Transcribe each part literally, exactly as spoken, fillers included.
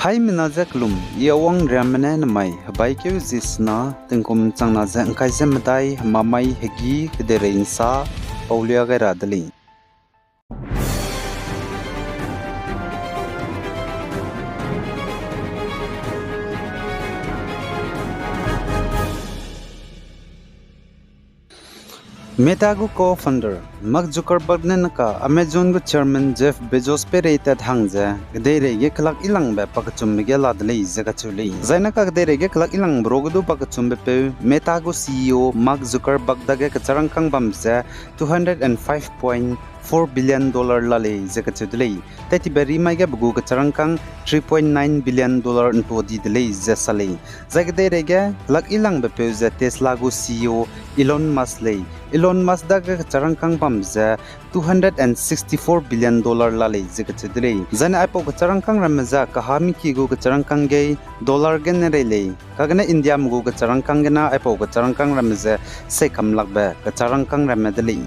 Haimena ze kelum, I Awang Riamme ne nemai hebaikeu zie sena, tingkum changna ze ngkai ze medai, hemamai hegî kedeirei nsa paulia gai ra de lei. Meta gu co-founder Mark Zuckerberg ne naka Amazon gu chairman Jeff Bezos peirei tat hang ze kedeirei ge kelak yilangbe pakechumbe ge la de lei ze kacheu lei. Zai naka kedeirei ge kelak yilangbe ruage du pakechumbe peu Meta gu C E O Mark Zuckerberg dage kecharangkâng bam ze two hundred and five point four billion dollar la lei ze kacheu de lei. Tetibe rimai ge pe gu kecharangkâng three point nine billion dollar ntua di de lei ze sa lei. Zai kedeirei ge kelak yilangbe peu ze Tesla gu C E O Elon Musk lei. Elon Musk dage kecharangkâng bam ze two hundred and sixty-four billion dollar la lei ze kacheu de lei. Zai ne aipau kecharangkâng ramme ze kahami ki gu kecharangkâng ge dollar gene rei lei. Kagene Indiame gu kecharangkâng gene aipau kecharangkâng ramme ze seikam lakbe kecharangkâng ramme de lei.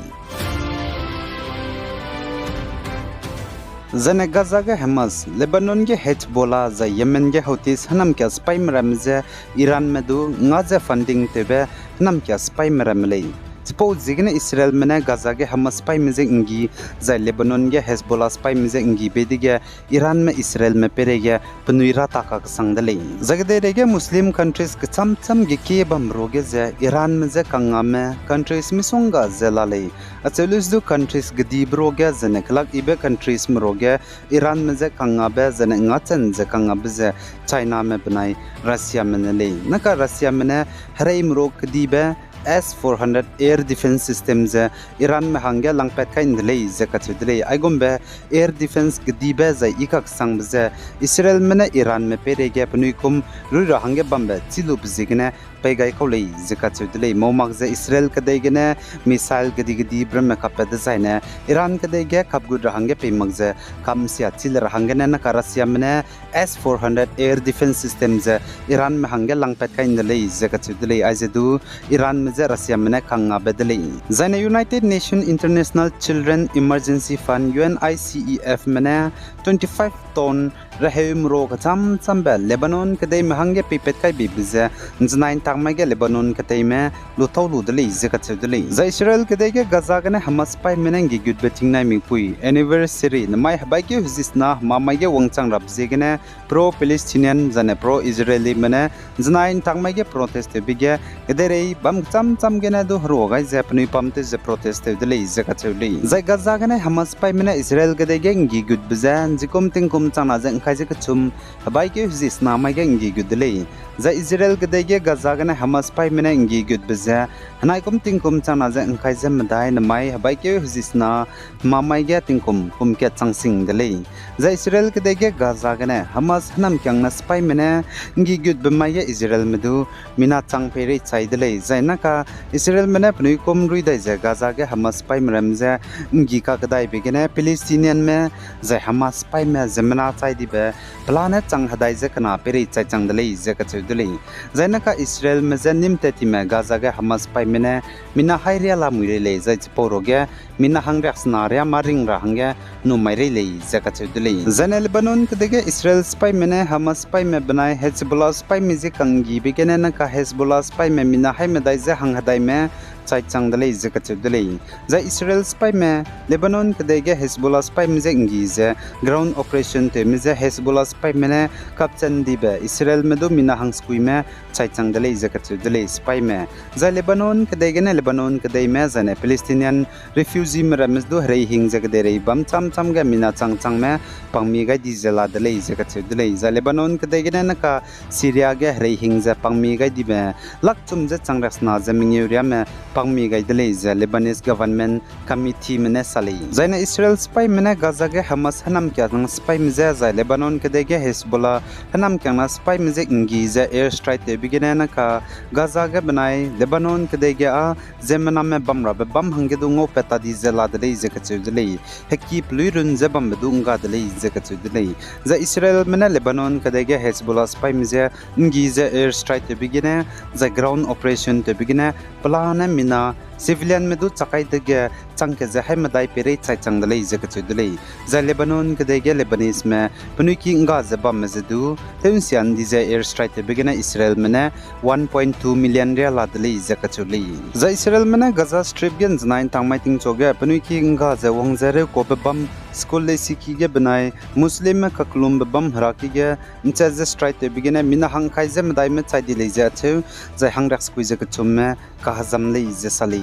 Zai ne Gaza ge Hamas, Lebanon ge Hezbollah, zai Yemen ge Houthis hênamkia sipaime ramme je Iranme du nga ze funding tewbe hênamkia sipaime ramme lei. Chipau ziegene Israelme ne Gaza ge Hamas sipaime je nggi, zai Lebanon ge Hezbollah sipaime je nggi bei dege Iranme Israelme peireige penui ra ta kakesang de lei. Zai kedeirei ge Muslim countries kecham cham ge kie bam ruage ze Iranme je kangngame countries misongga ze la lei. Acheu lus du countries gedibe ruage zene kelak ibe countriesme ruage Iranme je kangngame zene ngachen ze kangngame ze Chiname benai Russiame ne lei. Naka Russiame ne hereime ru kedibe S four hundred air defense system ze Iranme hangge langpat kai nde lei ze kacheu de lei. Aigumbe air defense kedibe zai i kaksangbe ze Israelme ne Iranme peireige penui kum rui ra hangge bambe chî lube ziegene pei gai kau lei ze kacheu de lei. Mau mak ze Israel kedei gene missile kedi kedibe ramme kappat dezaine Iran kedei ge kapgut ra hangge pei mak ze kamsia chî le ra hanggene naka Russiame ne S four hundred air defense system ze Iranme hangge langpat kai nde lei ze kacheu de lei. Aize du Iranme je Russiame ne kangngame de lei. Zaine United Nations International Children Emergency Fund, U N I C E F me ne twenty-five ton reheume ru kecham chambe Lebanon kedeime hangge peipat kai beibe ze nzenai ntak mai ge Lebanon kedeime lutau lu de lei ze kacheu de lei. Zai Israel kedei ge Gaza gene Hamas sipaime ne nggi gutbe tingnai mikpui anniversary nemai hebaikeu hezisena hemamai ge wangchang rabe ziegene pro-Palestinian zaine pro-Israelime ne nzenai ntak mai ge protest tewbe ge kedeirei bam kecham cham gene du herua gai ze penui pam tew ze protest tew de lei ze kacheu lei. Zai Gaza gene Hamas sipaime ne Israel kedei ge nggi gutbe ze nzikum tingkum changna ze ngkai ze kechum hebaikeu hezisena mai ge nggi gut de lei. Zai Israel kedei ge Gaza gene Hamas sipaime ne nggi gutbe ze henaikum tingkum changna ze ngkai ze medai nemai hebaikeu hezisena hemamai ge tingkum kum kat chang sing de lei. Zai Israel kedei ge Gaza gene Hamas hênamkiangna sipaime ne nggi gutbe mai ge Israelme du mina chang peireî chai de lei. Zai naka Israelme ne penui kum rui dai ze Gaza ge Hamas sipaime ramme je nggi kakedaibe gene Palestinianme zai Hamas sipaime ziemmena chai dibe pelane chang hedai ze kena peireî chai chang de lei ze kacheu de lei. Zai naka Israelme je nîm tat time Gaza ge Hamas sipaime ne mina hai riâ lamui rei lei, zai chipau ruage mina hang riaksena riâ ma ring ra hangge numai rei lei ze kacheu de lei. Zaine Lebanon kedei ge Israel sipaime ne Hamas sipaime benai Hezbollah sipaime je kanggibe gene naka Hezbollah sipaime mina hai medai ze hang hedaime chai chang de lei ze kacheu de lei. Zai Israel sipaime Lebanon kedei ge Hezbollah sipaime je nggi ze ground operation tewme je Hezbollah sipaime ne kapchan dibe Israelme du mina hangsekuime chai chang de lei ze kacheu de lei sipaime. Zai Lebanon kedei gene Lebanon kedeime zaine Palestinian refugeeme ramme du hereihing ze kedeirei bam cham cham ge mina chang changme pangmi gai di ze la de lei ze kacheu de lei. Zai Lebanon kedei gene naka Syria ge hereihing ze pangmi gai dibe lakchum ze chang riaksena ze mengeu riame pangmi gai de lei ze Lebanese Government Committeeme ne sa lei. Zaine Israel sipaime ne Gaza ge Hamas hênamkia nang sipaime je zai Lebanon kedei ge Hezbollah hênamkiangna sipaime je nggi ze air strike tewbe gene naka Gaza ge benai Lebanon kedei ge â ziemmename bam rabe bam hangge du ngaupat ta di ze la de lei ze kacheu de lei. Heki peluî run ze bambe du ngga de lei ze kacheu de lei. Zai Israelme ne Lebanon kedei ge Hezbollah sipaime je nggi ze air strike tewbe gene, zai ground operation tewbe gene, pelane na civilianme du chakai dege chang ke ze haî medai peirei chai chang de lei ze kacheu de lei. Zai Lebanon kedei ge Lebaneseme penui ki ’ngga ze bamme ze du tew'nsia ’ndi ze airstrike tewbe gene Israelme ne one point two million ria la de lei ze kacheu lei. Zai Israelme ne Gaza Strip ge ’nzenai ’ntang mai tingchu ge penui ki ’ngga ze wang ze reukaube bam, school leisiki ge benai Muslimme kakellumbe bam heraki ge ’nchat ze strike tewbe gene mina hangkai ze medaime chai di lei ze acheu, zai hangriaksekui ze kechumme kahezam lei ze sa lei.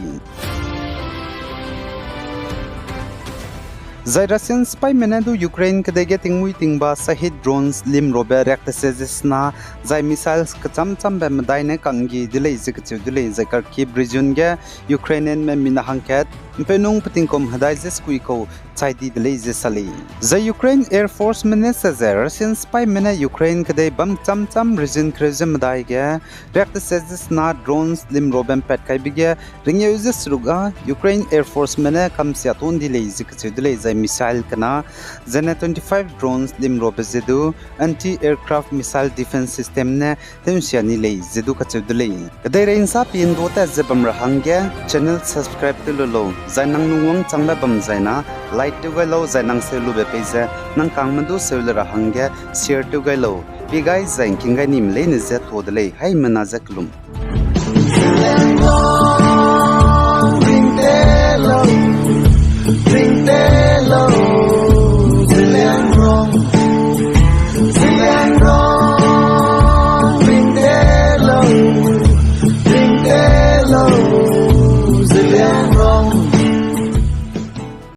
Zai Russian sipaîme ne du Ukraine kedei ge tingmuî tingba Shahed drones limrobe riak tese ze sena, zai missiles kechâm châmbe medai ne ka'nggi de lei ze kacheu de lei, zai Kharkiv region ge Ukrainianme mina hangkat ’mpeunung petingkum hedai ze sekui kau chai di de lei ze sa lei. Zai Ukraine Air Forceme ne sa ze Russian sipaîme ne Ukraine kedei bam châm châm region kereu ze medai ge riak tese ze sena drones limrobe ’mpat kaibe ge ringeu ze seruk â Ukraine Air Forceme ne kamsia tun di lei ze kacheu de lei, zai missile kena zene twenty-five drones limrobe ze du anti-aircraft missile defense system ne tew'nsia ni lei ze du kacheu de lei. Kedeirei ’nsa pindua tat ze bam ra hangge channel subscribe tew lu lau, zai nang lungwangchangbe bam zai na like tew gai lau, zai nang seu lube pei ze nang kangme du seu le ra hangge share tew gai lau. Pie gai zai ’ngking gai nime leine je tuâ de lei, haimena je kelum.